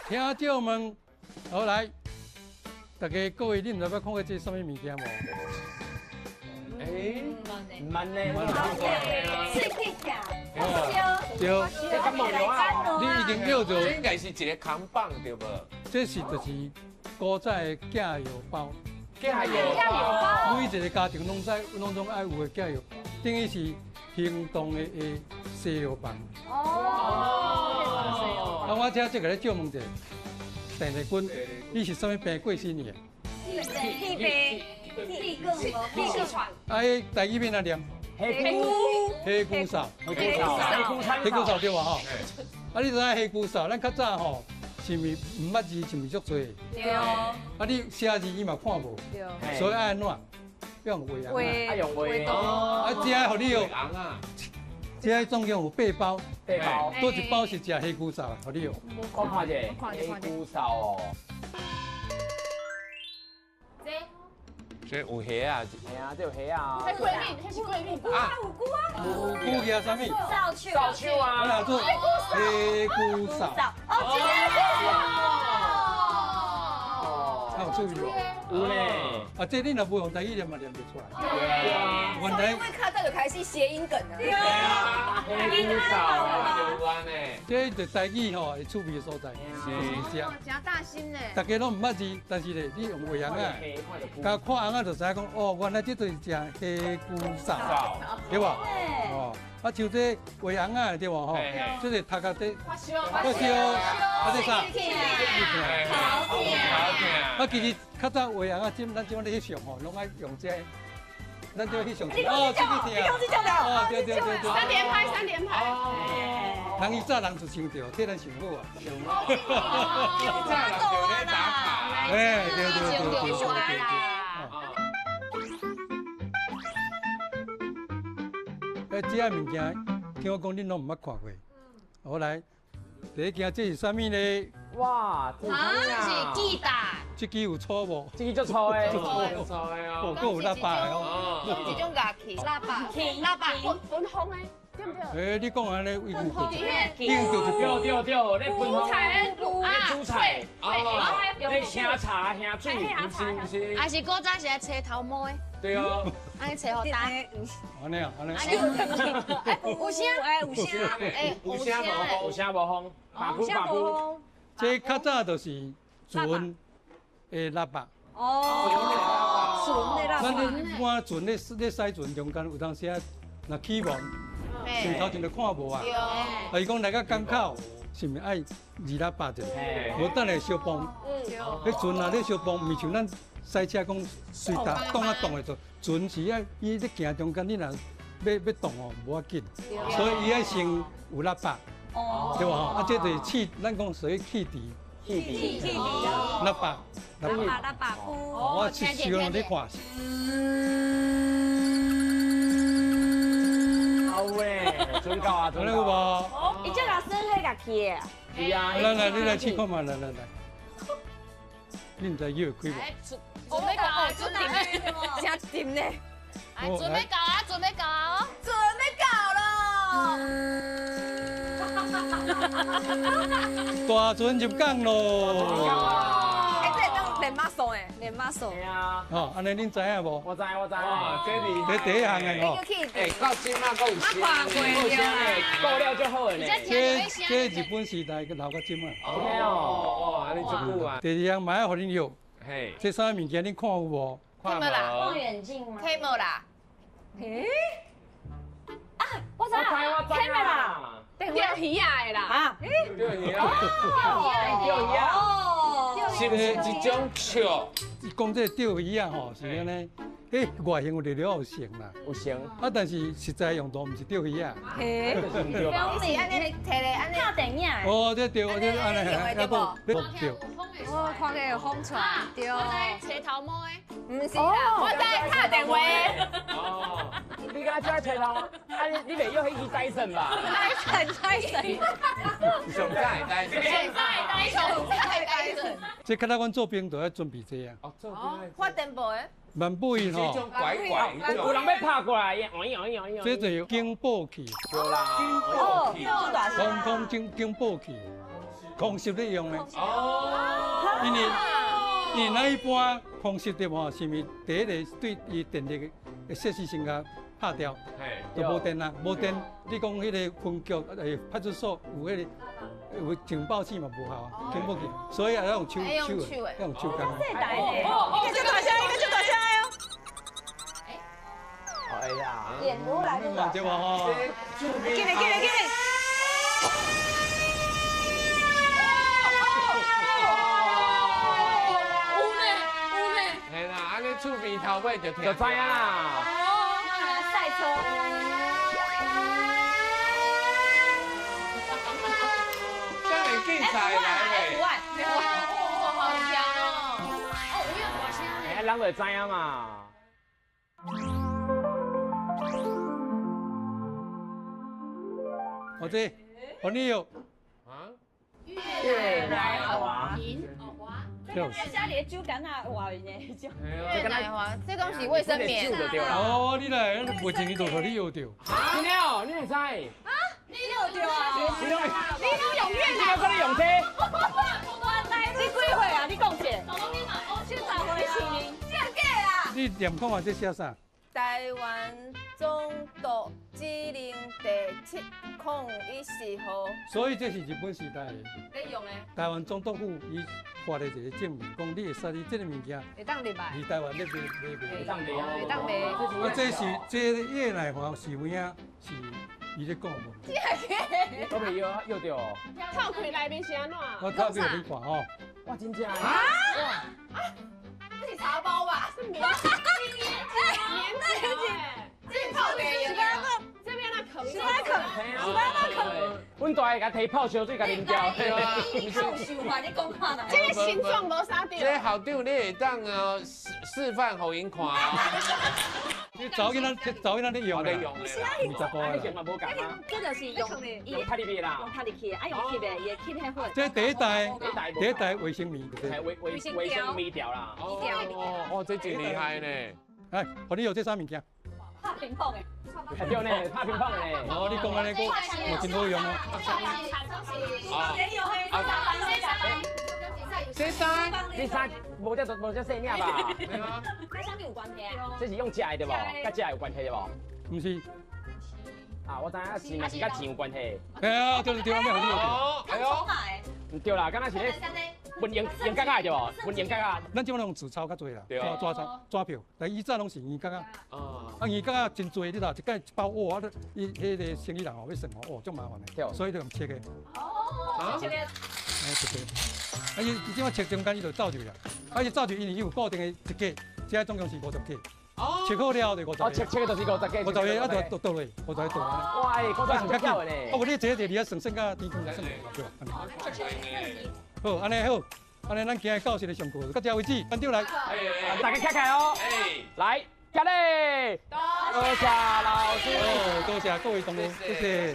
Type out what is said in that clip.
聽眾們，好來，大家各位，恁有捌看過這啥物物件無？欸，毋捌呢，對，你已經叫做，這應該是一個扛棒對無？這是就是古早的寄藥包，寄藥包，每一個家庭攏知攏總愛有的寄藥，等於是行動的西藥房。哦。啊，我請這個咧借問者，鄭麗君，你是啥物病過身的？氣病、氣氣喘。啊，台語欲按怎念？黑菇，黑菇臊，黑菇臊，黑菇臊對無吼？啊，你知影黑菇臊，咱較早吼，是毋是毋捌字，是毋是足濟？對。啊，你寫字伊嘛看無，所以愛按怎？用畫紅啊，用畫。啊，這予你用。這總共有八包，八包，倒一包是食黑菇臊，予你哦。我看者，黑菇臊哦。這有蝦啊！係啊，這有蝦啊。這桂蜜，這是桂蜜。啊，有菇啊。有菇加啥物？掃帚。掃帚啊。啊，做黑菇臊。哦，這個。哦。有注意哦。有咧。啊，這你若無用台語念嘛念袂出來。對啊。原來。因為較早就開始諧音梗啊。對啊。黑菇臊。有關的。這就台語吼，會趣味的所在。是。是誠大心呢。大家攏毋捌字，但是咧，你用畫紅仔，共看紅仔就知影講，哦，原來這就是食黑菇臊，對無？哦，啊，像這畫紅仔對無吼？這個讀甲這發燒，發燒，啊這啥？頭痛。啊，其實較早畫紅仔，這咱這擺咧翕相吼，攏愛用這個。咱這翕相。哦，這個聽。哦，對對對對。三連拍，三連拍。人伊早人就穿著，替咱想好啊。想好。早人就咧打卡。哎，對對對對對對。哎，這个物件，聽我講，恁攏毋捌看過。好來，第一件這是啥物呢？哇，這是吉他。這支有粗無？這支足粗的，足粗的哦。閣有喇叭的哦。這種樂器，喇叭，喇叭，分風的，對不對？欸，你講按呢，已經對，已經對對對，咧分風，咧煮菜，咧請茶、請水，毋是毋是。還是古早是愛吹頭毛的？對哦。按呢吹予焦。按呢啊，按呢。有聲，欸，有聲，欸，有聲無風，有聲無風，把布把布。這較早就是船的喇叭。哦，船的喇叭。咱咧搬船咧咧駛船中間有當時啊，若起霧，船頭前就看無啊。啊，伊講來到港口，是毋是愛二喇叭者？無等下相碰。彼船啊咧相碰，毋是像咱賽車講隨踏動啊動的就，船是愛伊咧行中間，你若欲動哦，無要緊，所以伊愛先有喇叭。對無吼？啊，這就是汽，咱講屬於汽笛。汽笛。汽笛。喇叭。喇叭，喇叭。我是小你看。好喂，准到啊，准到無？伊這老師迄樂器的。是啊。來來，你來試看覓，來來來。你毋知叫會開無？準備到啊，準備，真沉呢。準備到啊，準備到啊，準備到咯。大船入港咯！欸，這會當練馬術的，練馬術。係啊。哦，按呢恁知影無？我知我知。哇，這是這第一項的哦。欸，到這馬閣有聲，有聲的，過了就好了呢。這這日本時代閣留到這馬。哦哦，按呢足久啊。第二項嘛愛予恁用。嘿。這啥物件恁看有無？看無啦。望遠鏡嗎？看無啦。欸？啊，我知。我知啦。釣魚仔的啦。啊？釣魚仔。釣魚仔。哦。是毋是一種笑？講這個釣魚仔吼，是按呢，欸，外形有略略有像啦。有像。啊，但是實際用途毋是釣魚仔。嘿。是按呢提咧，按呢拍電影的。哦，這對，這按呢，對無？對。我看見有風出來。對。我知揣頭毛的。毋是啦，我知拍電話。哦。你敢遮揣頭？啊，你袂用彼支戴森吧？戴森，戴森。上早的戴森。上早的戴森，上早的戴森。這較早阮做兵就愛準備這啊。哦，做兵。發電報的。萬不伊吼。這種拐拐。有人欲拍過來，哦咦哦咦哦咦。這就是警報器。對啦。警報器。通通警報器。空袭咧用的。哦。因为咱一般空袭的吼，是毋是第一个对伊电力的设施先共拍掉，就无电啦，无电。你讲彼个分局、派出所有彼个有情报器嘛无效啊，听不见，所以也用手手的，用手工。这台的，一个就大声，一个就大声的哦。哎呀，演如来的，对无吼？进来，进来，进来。有呢，有呢。嘿啦，按呢厝边头尾就就知啊。赛车。这会竞赛来嘞。哇，好强哦！哦，有大声呢。哎，人就会知影嘛。我这，我你有。啊？越来华。这家里的酒干啊，华的那种。越来华，这东西卫生棉。哦，你来，袂清你就予你摇著。真的哦，你会知？啊，你摇著啊？你拢你拢用越来，你讲你用这？你几岁啊？你讲者。70岁市民，真假啊？你念看看这写啥？台湾总督指令第7-014号。所以这是日本时代的。咧用的。台湾总督府伊发的一个证明，讲你会使你这个物件会当入来。伫台湾咧卖卖卖。会当卖啊。会当卖。啊，这是这个叶乃华是有影是伊咧讲无？真的。都袂摇摇著。透开内面是按怎？我透开予你看吼。哇，真正。啊！啊！这是茶包吧？是棉。棉的，这泡的，这边那啃，是那啃，是那啃。阮大个共提泡烧水，共啉掉。你较有想法，你讲看啦。这个形状无啥对。这校长你会当哦示范予𪜶看哦。你查某囡仔，查某囡仔咧用咧，用不是啊，20以前嘛无共啊。这就是用用吸入去啦，用吸入去，啊用吸的，伊会吸彼粉。这第一代，第一代卫生棉，卫生棉条啦。哦哦，这真厉害呢。来，予你用这啥物件？拍乒乓的。对呢，拍乒乓的。哦，你讲按呢，我真好用哦。这衫，这衫无这无这细领吧？对啊。这啥物有关系啊？这是用食的对无？佮食有关系对无？毋是。啊，我知影是嘛是佮钱有关系。哎呀，对对，对，哦，哎呦，毋对啦，敢若是咧分银银角仔对无？分银角仔。咱这摆用纸钞较济啦，纸钞纸票，但以前拢是银角仔。啊，银角仔真济，你知，一盖一包哇，啊，伊彼个生意人哦，欲算哦，哦，足麻烦的。所以就用切的。哦，切的。哎，切的。啊，伊这摆切中间伊就走入去啦。啊，伊走入，因为伊有固定的一格，这总共是50格。哦。切好了就50个。哦，切切的就是50个。50个啊，就倒落，50个倒。哇，欸，古早是较巧的呢。哦，无你坐坐伫遐算算到天光才算，对吧？好，按呢好，按呢咱今日教室的上课到这为止，班长来，大家站起来哦。来，起立。多谢老师。多谢各位同学，谢谢。